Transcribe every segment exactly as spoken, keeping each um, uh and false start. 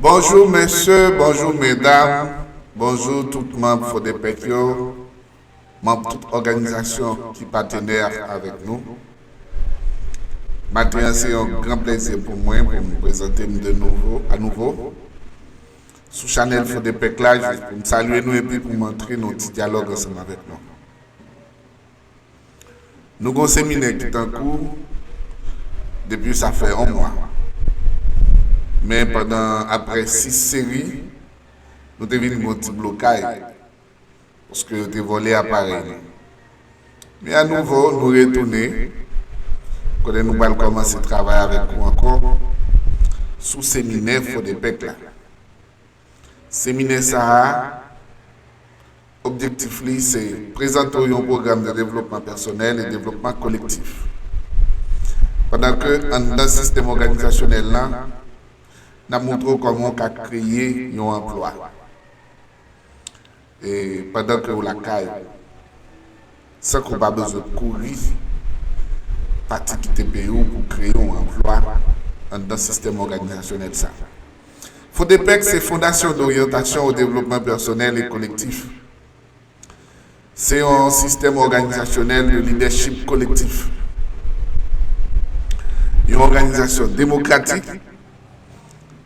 Bonjou mesye, bonjou medam, bonjou tout manm Fodepec yo, manm tout òganizasyon ki patenè avèk nou. Maten an se yon gran plezi pou mwen pou m prezante m de nouvo, anouvo sou chanèl Fodepec la, jis pou m salye nou epi pou m antre nan yon ti dyalòg ansanm avèk nou. Nou gen yon seminè ki t an kou depi sa fè yon mwa. Men pandan apre sis seri, nou te vin gen yon ti blokay, paske yo te vòlè aparèy nou. Men anouvo, nou retounen, kote nou pral kòmanse travay avèk ou ankò sou seminè Fodepec la. Seminè sa a, objektif li se prezante w yon pwogram de devlopman pèsonèl e devlopman kolektif. Pandan ke anndan sistèm òganizasyonèl la, n ap montre w kòman w ka kreye yon anplwa. E pandan ke w lakay ou, san ke w pa bezwen kouri pati kite peyi w pou kreye yon anplwa anndan sistèm òganizasyonèl sa. Fodepec se Fondation d'orientation au développement personnel et collectif. Se yon sistèm òganizasyonèl de lidèchip kolektif. Yon òganizasyon demokratik,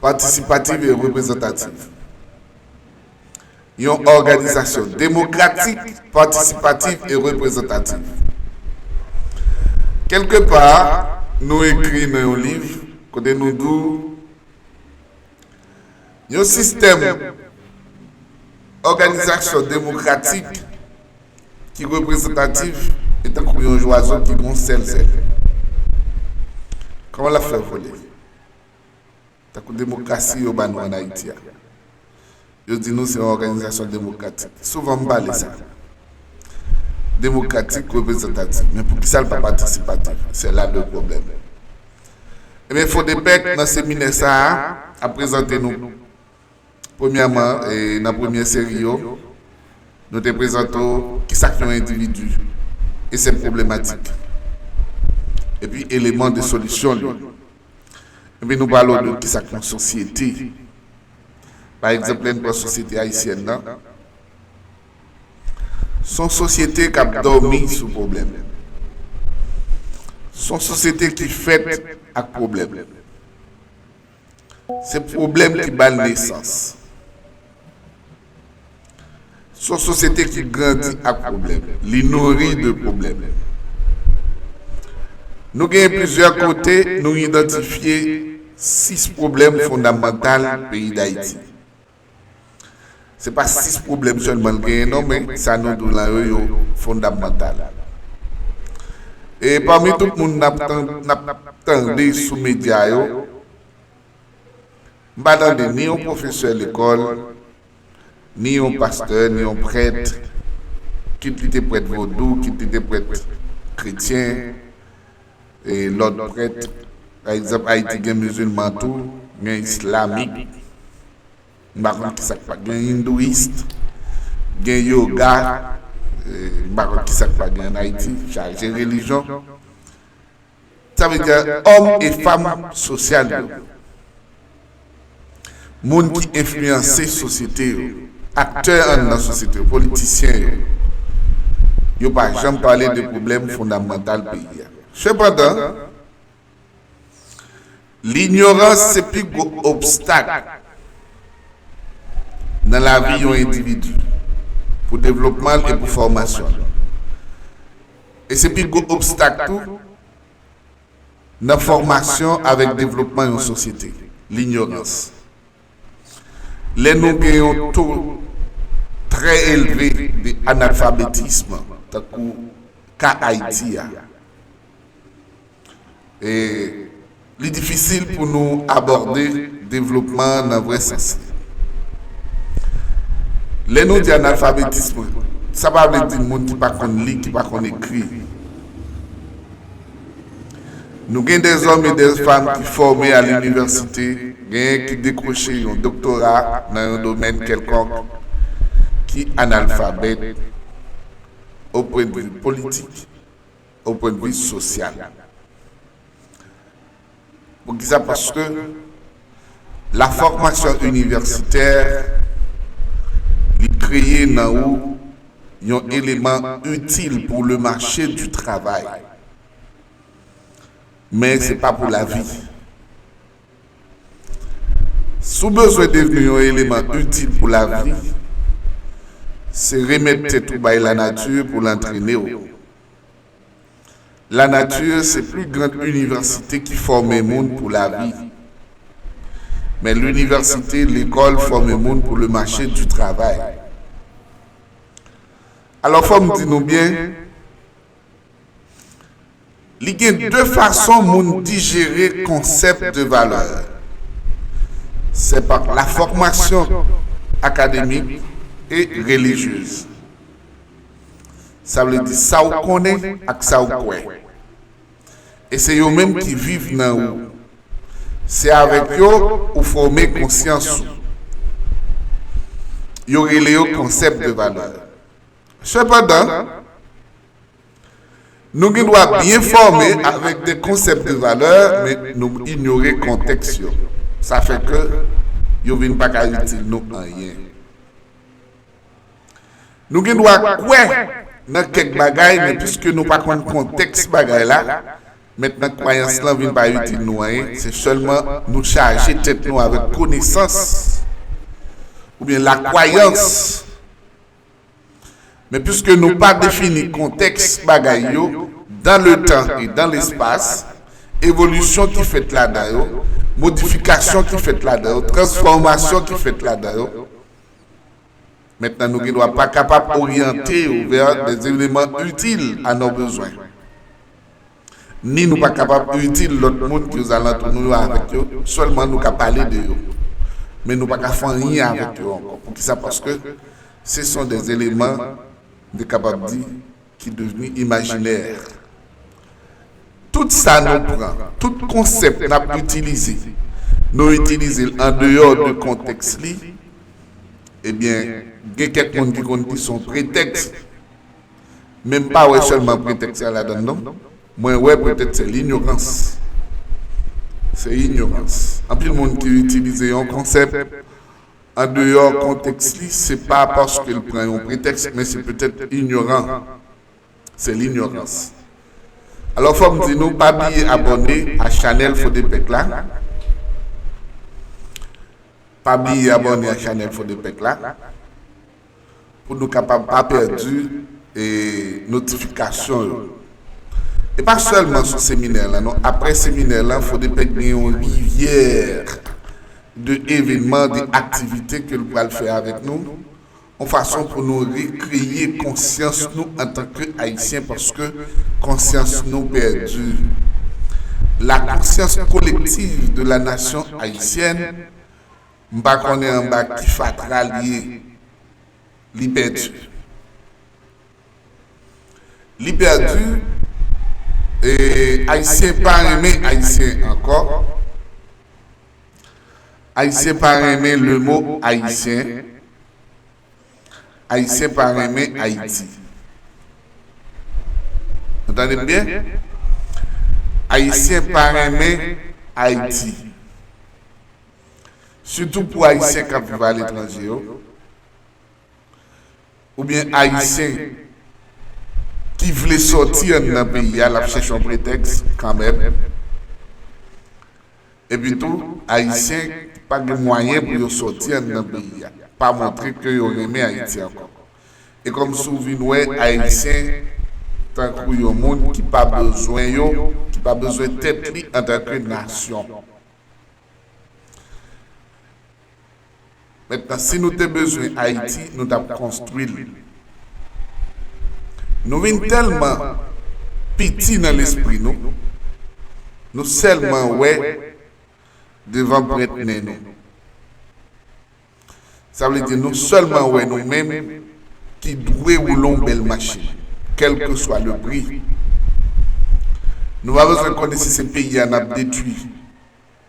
patisipativ e reprezantativ. Yon òganizasyon demokratik, patisipativ e reprezantativ. Kèlkepa, nou ekri nan yon liv kote nou di w, yon sistèm òganizasyon demokratik ki reprezantatif e tankou yon zwazo ki gen yon sèl zèl. Kòman l ap fè vole? Tankou demokrasi yo ba nou ann Ayiti a. Yo di nou se yon òganizasyon demokratik. Souvan m pale sa. Demokratik, reprezantatif. Men poukisa l pa patisipatif? Se la le pwoblèm. Ebyen, Fodepec, nan seminè sa a, ap prezante nou, premyèman, e nan premyè seri yo, nou te prezante w kisa k yon endividi e sèt pwoblematik, epi eleman de solisyon li. Epi nou pale w de kisa k yon sosyete. Pa egzanp, lè n pran sosyete ayisyèn nan, se yon sosyete k ap dòmi sou pwoblèm. Se yon sosyete ki fèt ak pwoblèm. Se pwoblèm ki ba l nesans. Se yon sosyete ki grandi ak pwoblèm. Li nouri de pwoblèm. Nou genyen plizyè kote nou idantifye sis pwoblèm fondamantal peyi Dayiti. Se pa sis pwoblèm sèlman l genyen non, men sa nou di w la yo, yo fondamantal. E pami tout moun n ap tan-, n ap tande sou medya yo, m pa tande ni yon pwofesè lekòl, ni yon pastè, ni yon prèt, kit li te prèt vodou, kit li te prèt kretyen, e lòt prèt. Pa egzanp, Ayiti gen mizilman tou, gen islamik, m pa konn kisa k pa gen, endouyis, gen yoga, e m pa konn kisa k pa gen ann Ayiti, chaje relijyon. Sa vle di, òm e fanm sosyal yo, moun ki enfliyanse sosyete yo, aktè anndan sosyete yo, politisyen yo, yo pa janm pale de pwoblèm fondamantal peyi a. Sepandan, linyorans se pi gwo obstak nan lavi yon endividi, pou devlopman l e pou fòmasyon l. E se pi gwo obstak tou nan fòmasyon avèk devlopman yon sosyete, linyorans. Lè nou gen yon to trè elve de analfabetism, tankou ka Ayiti a, e li difisil pou nou abòde devlopman an nan vrè sans li. Lè nou di analfabetism, sa pa vle di moun ki pa konn li, ki pa konn ekri. Nou gen dèzòm e dèfanm ki fòme a linivèsite, genyen ki dekwoche yon doktora nan yon domèn kèlkonk, ki analfabèt o pwennvi politik, o pwennvi sosyal. Poukisa? Paske La formation universitaire, li kreye nan ou yon eleman itil pou le marché du travail. Men se pa pou lavi. Si w bezwen devni yon eleman itil pou lavi, se remèt tèt ou bay lanati pou l antrene w. Lanati se pli gran inivèsite ki fòme moun pou lavi. Men linivèsite, lekòl fòme moun pou le marché du travail. Alò, fò m di nou byen, li gen de fason moun dijere konsèp de valè. C'est par la formation académique et religieuse. Sa vle di sa w konnen ak sa w kwè. E se yo menm ki viv nan ou. Se avèk yo ou fòme konsyans ou. Yo rele yo konsèp de valè. Sepandan, nou gen dwa byen fòme avèk de konsèp de valè, men nou inyore kontèks yo. Sa fè ke yo vin pa ka itil nou anyen. Nou gen dwa kwè nan kèk bagay, men piske nou pa konn kontèks bagay la, mentnan kwayans lan vin pa itil nou anyen, se sèlman nou chaje tèt nou avèk konesans oubyen lakwayans. Men piske nou pa defini kontèks bagay yo, dans le temps et dans l'espace, evolisyon ki fèt ladan yo, modifikasyon ki fèt ladan yo, transfòmasyon ki fèt ladan yo, mentnan nou gen dwa pa kapab oryante yo vers des éléments utiles à nos besoins. Ni nou pa kapab itil lòt moun ki ozalantou nou yo avèk yo, sèlman nou ka pale de yo. Men nou pa ka fè anyen avèk yo ankò. Poukisa? Paske ce sont des éléments, nou te kapab di, ki devni imajinè. Tout sa nou pran, tout konsèp n ap itilize, nou itilize l andeyò de kontèks li, ebyen, gen kèk moun ki konn di se yon pretèks. Men m pa wè sèlman pretèks la ladan l non. Mwen wè petèt se linyorans. Se inyorans. Anpil moun ki itilize yon konsèp andeyò kontèks li, se pa paske l pran yon pretèks, men se petèt inyoran. Se linyorans. Alò, fò m di nou, pa bliye abòne a chanèl Fodepèk la. Pa bliye abòne a chanèl Fodepèk la pou nou kapab pa pèdi, e, notifikasyon yo. E pa sèlman sou seminè lan non. Apre seminè lan, Fodepèk gen yon rivyè de evenman, de aktivite ke l pral fè avèk nou, yon fason pou nou rekreye konsyans nou antanke Ayisyen, paske konsyans nou pèdi. La conscience collective de la nation haïtienne, m pa konnen anba ki fatra l ye, li pèdi. Li pèdi, e Ayisyen pa renmen Ayisyen ankò. Ayisyen pa renmen le mot ayisyen. Ayisyen pa renmen Ayiti. Ou tande m byen? Ayisyen pa renmen Ayiti. Sitou pou Ayisyen k ap viv aletranje yo, oubyen Ayisyen ki vle sòti anndan peyi a, l ap chèche yon pretèks kanmenm. Epitou, Ayisyen pa gen mwayen pou yo sòti anndan peyi a, pa montre ke yo renmen Ayiti ankò. E kòmsi w vin wè Ayisyen tankou yon moun ki pa bezwen yo, ki pa bezwen tèt li antanke nasyon. Mentnan, si nou te bezwen Ayiti, nou t ap konstwi l. Nou vin tèlman piti nan lespri nou, nou sèlman wè devan pwent nen nou. Sa vle di nou sèlman wè nou menm ki dwe woule yon bèl machin, kèlkeswa le pri. Nou pa bezwen konnen si se peyi a n ap detwi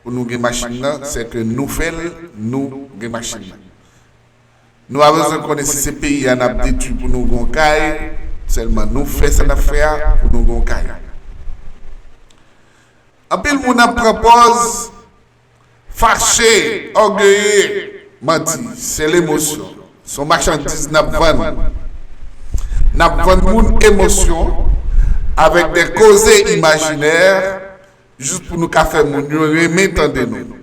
pou nou gen machin nan, sèke nou fè l, nou gen machin nan. Nou pa bezwen konnen si se peyi a n ap detwi pou nou gen yon kay, sèlman nou fè sa n ap fè a pou nou gen yon kay. Anpil moun ap pran pòz Fache, ògeye, manti, se lemosyon. Se yon machandiz n ap vann. N ap vann moun emosyon avèk de koze imajinè, jis pou nou ka fè moun yo renmen tande nou.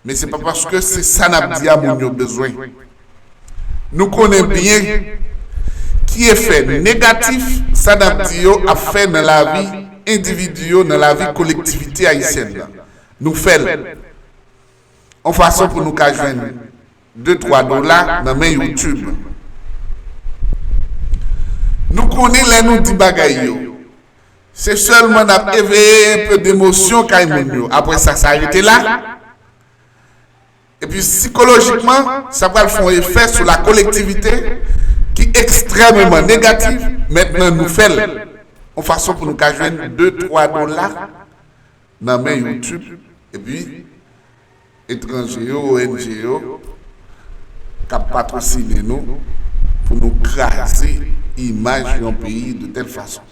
Men se pa paske se sa n ap di a moun yo bezwen. Nou konnen byen ki efè negatif sa n ap di yo ap fè nan lavi endividi yo, nan lavi kolektivite ayisyèn nan. Nou fè l yon fason pou nou ka jwenn de twa dola nan men YouTube. Nou konnen lè nou di bagay yo, se sèlman n ap eveye enpe demosyon kay moun yo. Apre sa, sa rete la. Epi sikolojikman, sa pral fè yon efè sou la kolektivite ki ekstrèmeman negatif. Mentnan, nou fè l yon fason pou nou ka jwenn de twa dola nan men YouTube. Epi etranje yo, O N G yo, k ap patwosine nou pou nou kraze imaj yon peyi de tèl fason.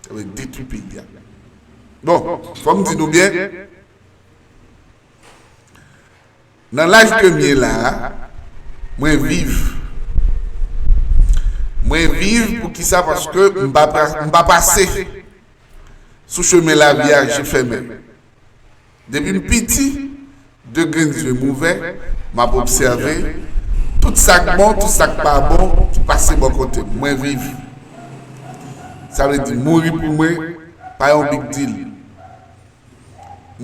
Sa vle detwi peyi a. Bon, fò m di nou byen, nan laj ke m ye la a, mwen viv. Mwen viv poukisa? Paske m pa, pa- m pa pase sou chemen lavi a je fèmen. Depi m piti, de grenn zye m ouvè, m ap obsève tout sa k bon, tout sa k pa bon ki pase bò kote m. Mwen viv. Sa vle di, mouri pou mwen pa yon big deal.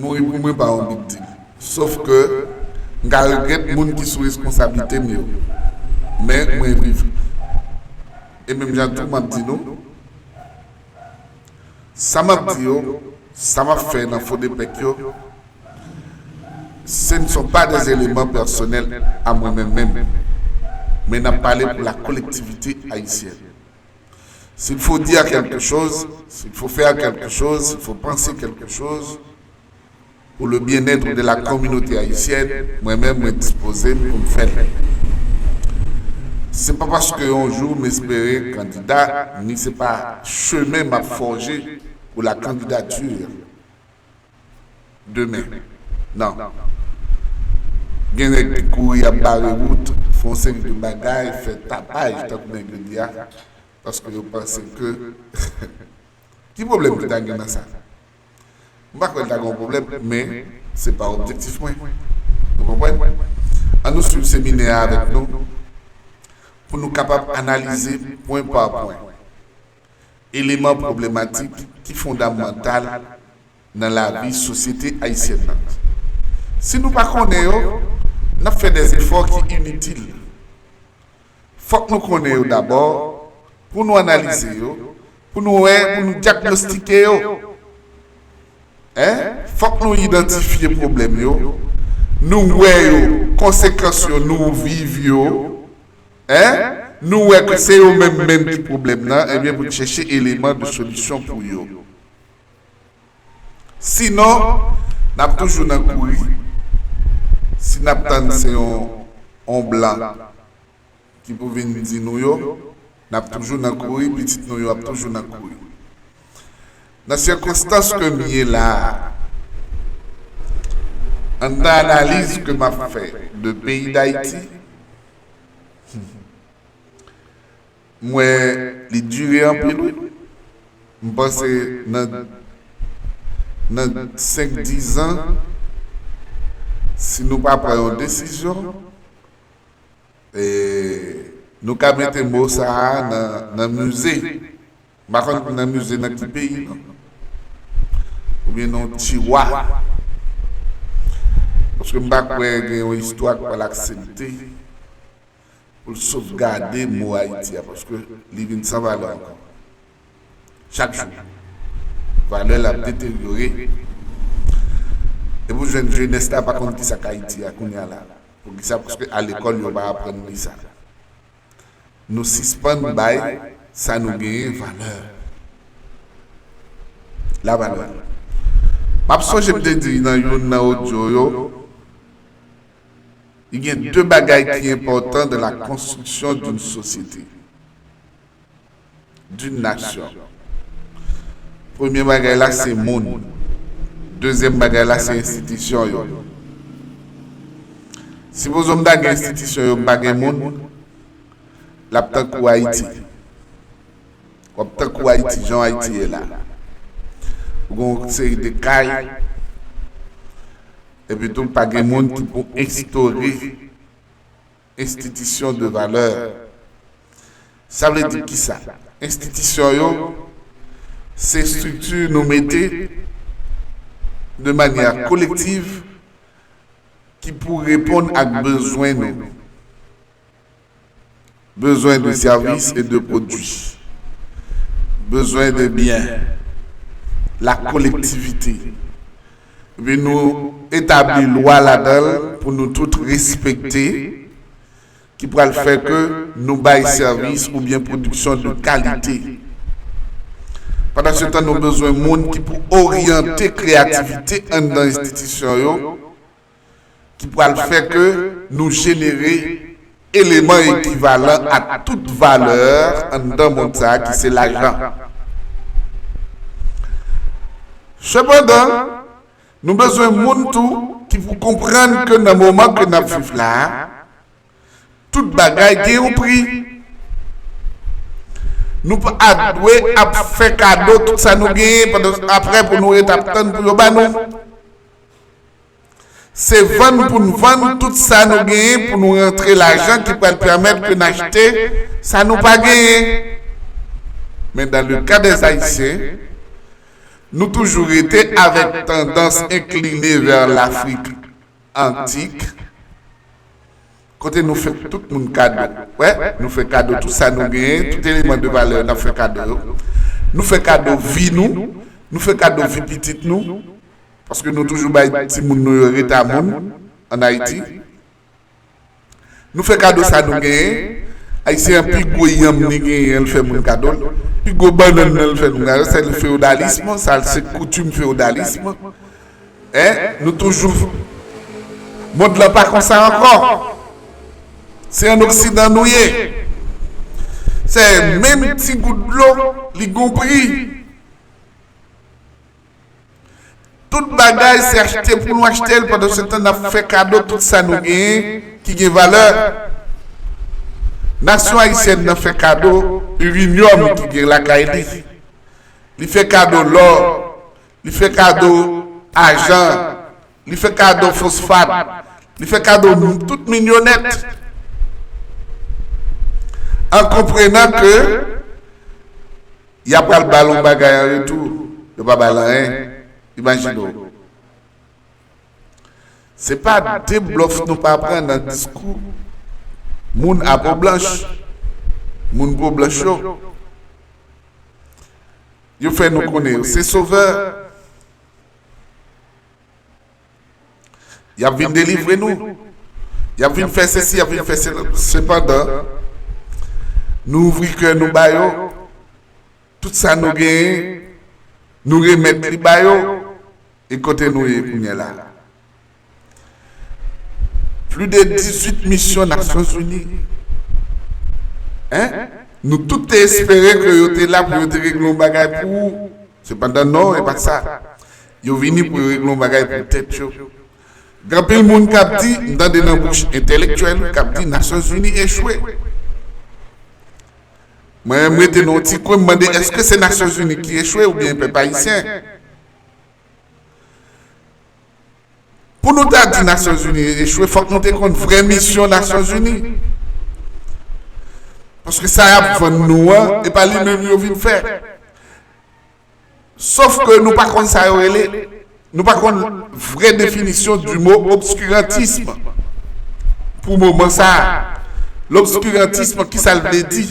Mouri pou mwen pa yon big deal. Sof ke m ka regrèt moun ki sou reskonsablite m yo. Men mwen viv. E menm jan tou, m ap di nou, sa m ap di yo, sa m ap fè nan Fodepec yo, ce ne sont pas des éléments personnels à moi-même même, men n ap pale pou la collectivité haïtienne. S'il faut dire quelque chose, s'il faut faire quelque chose, s'il faut penser quelque chose pour le bien-être de la communauté haïtienne, mwen menm, mwen dispoze m pou m fè l. Se pa paske yon jou m espere kandida, ni se pa chemen m ap fòje pou la candidature demen. Non. Gen nèg ki kouri ap bare wout, fè yon seri de bagay, fè tapaj, tankou nèg yo di a, paske yo panse ke ki pwoblèm ki ta gen nan sa? M pa kwè l ta gen yon pwoblèm, men se pa objektif mwen. Ou konprann? An nou swiv seminè a avèk nou pou nou kapab analize pwen pa pwen eleman pwoblematik ki fondamantal nan lavi sosyete ayisyèn nan. Si nou pa konnen yo, n ap fè dèzefò ki initil. Fòk nou konnen yo dabò, pou nou analize yo, pou nou wè, pou nou dyagnostike yo. Hein? Fòk nou idantifye pwoblèm yo, nou wè yo, konsekans yo, nou viv yo. Hein? Nou wè ke se yo menm menm ki pwoblèm nan, ebyen pou n chèche eleman de solisyon pou yo. Sinon, n ap toujou nan kouri. Si n ap tann se yon, yon blan ki pou vin di nou yo, n ap toujou nan kouri, pitit nou yo ap toujou nan kouri. Nan sikonstans ke m ye la a, anndan analiz ke m ap fè de peyi Dayiti, m wè li dire anpil, wi. M panse nan, nan senk, diz an, si nou pa pran yon desizyon, e, nou ka mete mo sa a nan, nan mize. M pa konn nan mize nan ki peyi, non. Oubyen nan yon tiwa. Paske m pa kwè gen yon istwa k pral aksepte pou l sovgade mo Ayiti a, paske li vin san valè ankò. Chak jou, valè l ap deteryore. E pou jèn jenès la pa konn kisa k Ayiti a kounye a la. Poukisa? Paske alekòl, yo pa aprann li sa. Nou sispann bay sa nou genyen valè. Lavalè. M ap sonje m te di nan youn nan odyo yo, il y a deux bagages qui sont importants dans la construction d'une société, d'une nation. Premye bagay la, se moun. Dezyèm bagay la, se enstitisyon yo. Sipoze m ta gen enstitisyon yo, m pa gen moun, l ap tankou Ayiti. W ap tankou Ayiti, jan Ayiti ye la. Ou gen yon seri de kay, epi tou pa gen moun ki pou enstore enstitisyon de valè. Sa vle di kisa? Enstitisyon yo, se estrikti nou mete de manyè kolektiv ki pou reponn ak bezwen nou. Bezwen de sèvis e de pwodui. Bezwen de byen. La kolektivite. Epi nou etabli lwa ladan l pou nou tout respekte, ki pral fè ke nou bay sèvis oubyen pwodiksyon de kalite. Pandan se tan, nou bezwen moun ki pou oryante kreyativite anndan enstitisyon yo, ki pral fè ke nou jenere eleman ekivalan a tout valè anndan mond sa a ki se lajan. Sepandan, nou bezwen moun tou ki pou konprann ke nan moman ke n ap viv la a, tout bagay gen yon pri. Nou pa dwe ap fè kado tout sa nou genyen, pandan apre pou nou ret ap tann pou yo ba nou. Se vann pou n vann tout sa nou genyen pou nou rantre lajan ki pral pèmèt ke n achte sa nou pa genyen. Men dans le cas des Haïtiens, nou toujou rete avèk tandans enkline vè Lafrik antik, kote nou fè tout moun kado. Wè, nou fè kado tout sa nou genyen, tout eleman de valè, n ap fè kado yo. Nou fè kado vi nou, nou fè kado vi pitit nou, paske nou toujou bay timoun nou yo reta moun ann Ayiti. Nou fè kado sa nou genyen. Ayisyen an pi gwo yanm li genyen, l fè moun kado l. Pi gwo bannann nan, l fè moun kado l. Se le feodalism, sa se koutim feodalism. Hein? Nou toujou. Mond lan pa konsa ankò. Se ann Oksidan nou ye. Se menm ti gout dlo, li gon pri. Tout bagay se achte pou nou achte l, pandan se tan n ap fè kado tout sa nou genyen ki gen valè. Nasyon ayisyèn nan fè kado iriniòm ki gen lakay li. Li fè kado lò, li fè kado ajan, li fè kado fosfat, li fè kado tout milyonèt. An konprenan ke y ap pral ba l yon bagay an retou, yo pa ba l anyen. Imajine w. Se pa de blòf nou pa pran nan diskou moun a po blanch, moun po blanch yo. Yo fè nou konnen yo se sovè. Y ap vin delivre nou. Y ap vin fè sesi, y ap vin fè sela. Sepandan, nou ouvri kè nou ba yo. Tout sa nou genyen, nou remèt li ba yo. E kote nou ye kounye a la? Plis de dizuit misyon Nasyonzini. Hein? Nou tout te espere ke yo te la pou yo te regle yon bagay pou ou. Sepandan, non, e pa sa. Yo vini pou yo regle yon bagay pou tèt yo. Gen anpil moun k ap di, m tande nan bouch entèlektyèl, k ap di Nasyonzini echwe. Mwen menm rete nan yon ti kwen, m mande, èske se Nasyonzini ki echwe oubyen pèp ayisyen? Pou nou ta di Nasyonzini echwe, fòk nou te konn vrè misyon Nasyonzini. Paske sa y ap vann nou an, e pa li menm yo vin fè. Sof ke nou pa konn sa yo rele. Nou pa konn vrè definisyon du mot obscurantisme pou moman sa a. Lobskirantism, kisa l vle di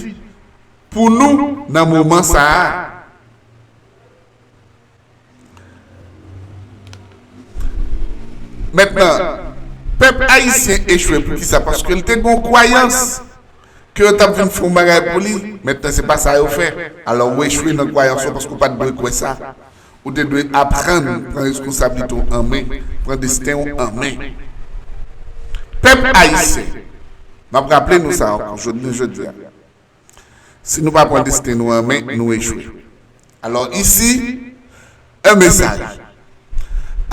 pou nou nan moman sa a? Mentnan, pèp ayisyen echwe poukisa? Paske l te gen yon kwayans ke yo t ap vin fè yon bagay pou li. Mentnan, se pa sa yo fè. Alò, ou echwe nan kwayans ou paske ou pa t dwe kwè sa. Ou te dwe aprann pran reskonsablite w an men, pran desten w an men. Pèp ayisyen, m ap raple nou sa ankò, jounen jodi a. Si nou pa pran desten nou an men, nou echwe. Alò, isi, un message.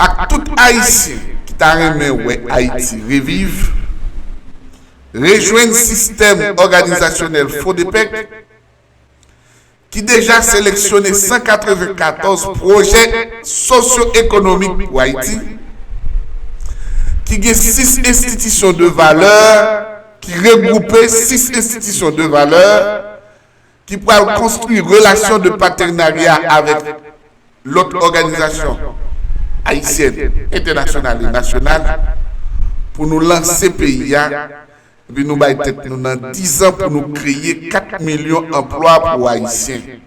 ak tout Ayisyen ki ta renmen wè Ayiti reviv, rejwenn sistèm òganizasyonèl FODEPEC, ki deja seleksyone san katrevenkatòz pwojè sosyo-ekonomik pou Ayiti, ki gen sis enstitisyon de valè, ki regwoupe sis enstitisyon de valè, ki pral konstwi relasyon de patènarya avèk lòt òganizasyon ayisyèn, entènasyonal e nasyonal, pou nou lanse peyi a, epi nou bay tèt nou nan dizan pou nou kreye kat milyon anplwa pou Ayisyen.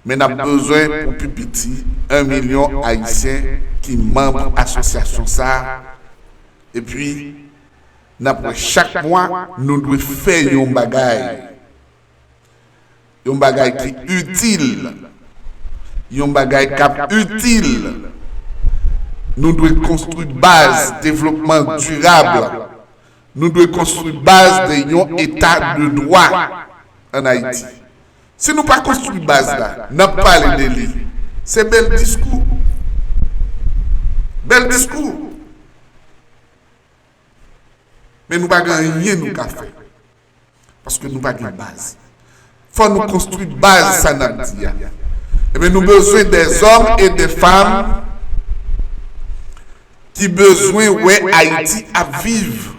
Men n ap bezwen pou pi piti en milyon Ayisyen ki manm asosyasyon sa a, epi n ap wè chak mwa nou dwe fè yon bagay. Yon bagay ki itil, yon bagay k ap itil. Nou dwe konstwi baz devlopman dirab. Nou dwe konstwi baz de yon eta de dwa ann Ayiti. Si nou pa konstwi baz la, n ap pale de li. Se bèl diskou. Bèl diskou. Men nou pa gen anyen nou ka fè. Paske nou pa gen baz. Fò nou konstwi baz sa n ap di a. Ebyen, nou bezwen de zòm e de fanm ki bezwen wè Ayiti ap viv.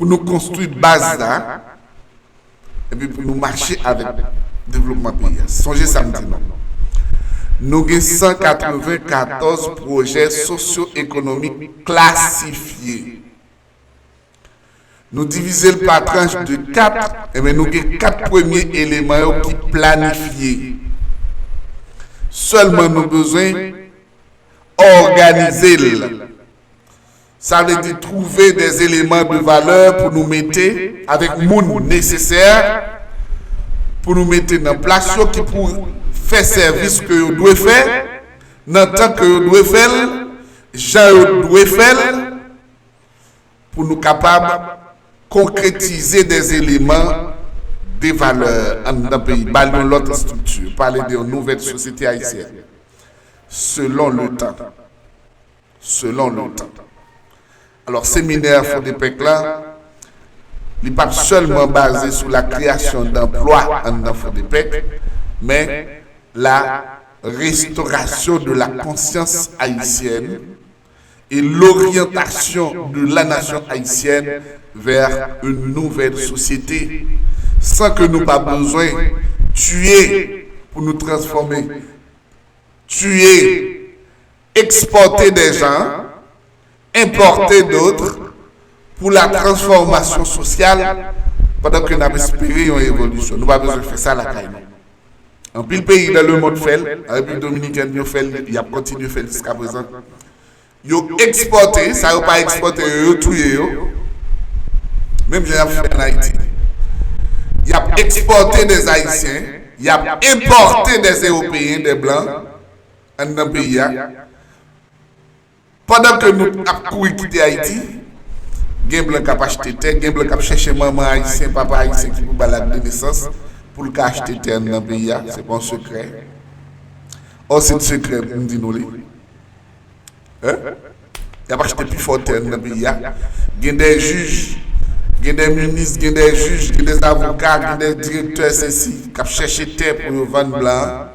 Pou nou konstwi baz la, epi pou nou mache avèk devlopman peyi a. Sonje sa m di nou. Nou gen san katrevenkatòz pwojè sosyo-ekonomik klasifye. Nou divize l pa tranch de kat, ebyen nou gen kat premye eleman yo ki planifye. Sèlman nou bezwen òganize l. Sa vle di twouve de eleman de valè pou nou mete avèk moun nesesè pou nou mete nan plas yo ki pou fè sèvis ke yo dwe fè, nan tan ke yo dwe fè l, jan yo dwe fè l, pou nou kapab konkretize de eleman de valè anndan peyi, ba l yon lòt estrikti, pale de yon nouvèl sosyete ayisyèn, selon le tan. Selon le tan. Alò, seminè FODEPEC la, li p ap sèlman baze sou la kreyasyon danplwa anndan FODEPEC, men la restauration de la conscience haïtienne et l'orientation de la nation haïtienne vers une nouvelle société, san ke nou pa bezwen tiye pou nou transfòme, tiye, ekspòte de jan, enpòte dòt pou la transfòmasyon sosyal, pandan ke n ap espere yon evolisyon. Nou pa bezwen fè sa lakay nou. Anpil peyi nan lemonn fè l, Repiblik Dominikèn yo fè l, y ap kontinye fè l jiskaprezan. Yo ekspòte, sa yo pa ekspòte yo, yo touye yo. Menm jan y ap fè ann Ayiti. Y ap ekspòte de Ayisyen, y ap enpòte de Ewopeyen, de blan, anndan peyi a. Pandan ke nou ap kouri kite Ayiti, gen blan k ap achte tè, gen blan k ap chèche manman ayisyen, papa ayisyen ki pou ba l ak de nesans, pou l ka achte tè anndan peyi a, se pa yon sekrè. Ò, se sekrè, m di nou li. Hein? Y ap achte pi fò tè anndan peyi a. Gen de jij, gen de minis, gen de jij, gen de avoka, gen de direktè, sesi, k ap chèche tè pou yo vann blan an.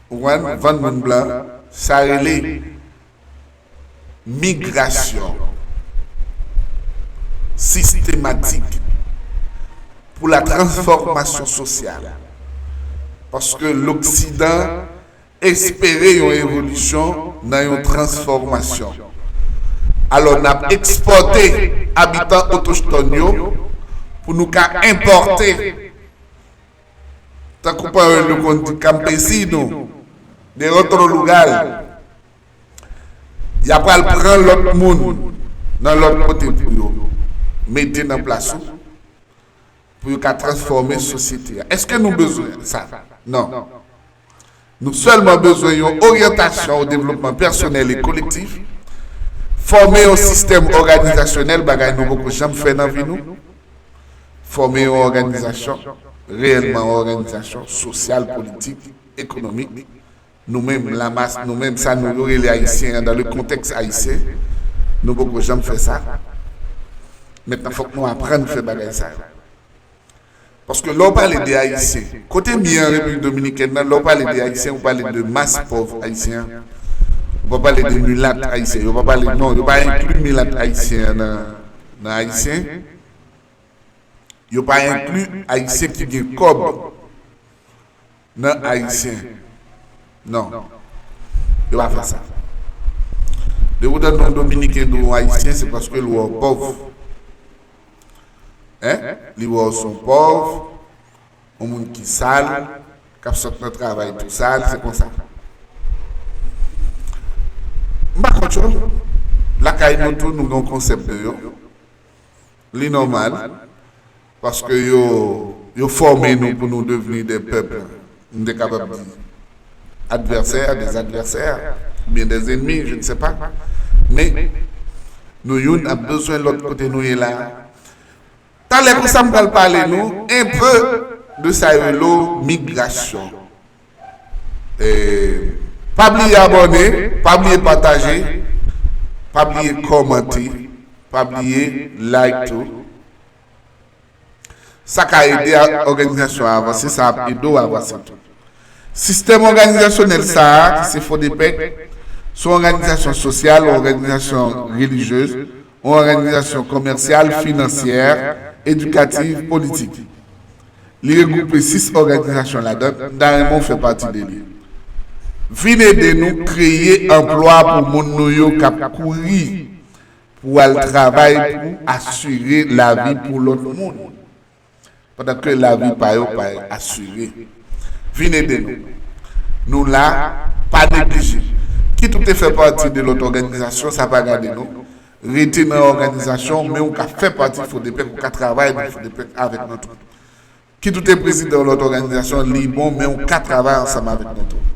Ou konprann? Vann moun blan. Sa rele migrasyon sistematik pou la transfòmasyon sosyal. Paske Loksidan espere yon evolisyon nan yon transfòmasyon. Alò, n ap ekspòte abitan otochtòn yo pou nou ka enpòte, tankou pawòl nou konn di, campesino, de otro lugar. Y ap pral pran lòt moun nan lòt kote pou yo mete nan plas ou, pou yo ka transfòme sosyete a. Èske nou bezwen sa? Non. Nou sèlman bezwen yon oryantasyon o devlopman pèsonèl e kolektif, fòme yon sistèm òganizasyonèl, bagay nou poko janm fè nan vi nou, fòme yon òganizasyon, reyèlman yon òganizasyon sosyal, politik, économique. Nou menm, lamas, nou menm, sa nou yo rele ayisyen an, dans le contexte haïtien, nou poko janm fè sa. Mentnan, fòk nou aprann fè bagay sa yo. Paske lè w pale de ayisyen, kote m ye an Repiblik Dominikèn nan, lè w pale de ayisyen, ou pale de mas pòv ayisyen an. Ou pa pale de milat ayisyen, yo pa pale, non, yo pa enkli milat ayisyen an nan, nan ayisyen. Yo pa enkli ayisyen ki gen kòb nan ayisyen. Non. Yo pa fè sa. Depi w tande yon dominiken di w ayisyen, se paske l wè w pòv. Hein? Li wè w se yon pòv, yon moun ki sal, k ap sot nan travay tou sal, se konsa. M pa kont yo. Lakay nou tou, nou gen yon konsèp de yo. Li nòmal, paske yo, yo fòme nou pou nou devni de pèp, m te kapab di, advèsè, des adversaires, oubyen des ennemis, je ne sais pas. Men, nou youn ap bezwen lòt kote nou ye la. Talè konsa m pral pale nou un peu de sa yo rele migrasyon. E, pa bliye abòne, pa bliye pataje, pa bliye kòmante, pa bliye like tou. Sa ka ede a, òganizasyon an avanse, sa ap ede w avanse tou. Sistèm òganizasyonèl sa a, ki se Fodepec, se yon òganizasyon sosyal, yon òganizasyon relijyez, yon òganizasyon kòmèsyal, finansyè, edikatif, politik. Li regwoupe sis òganizasyon ladan, m ta renmen w fè pati de li. Vin ede nou kreye anplwa pou moun nou yo k ap kouri pou al travay pou asire lavi pou lòt moun. Pandan ke lavi pa yo pa asire. Vin ede nou. Nou la, pa neglije. Kit ou te fè pati de lòt òganizasyon, sa pa gade nou. Rete nan òganizasyon, men ou ka fè pati Fodepec, ou ka travay nan Fodepec avèk nou tou. Kit ou te prezidan yon lòt òganizasyon, li bon, men ou ka travay ansanm avèk nou tou.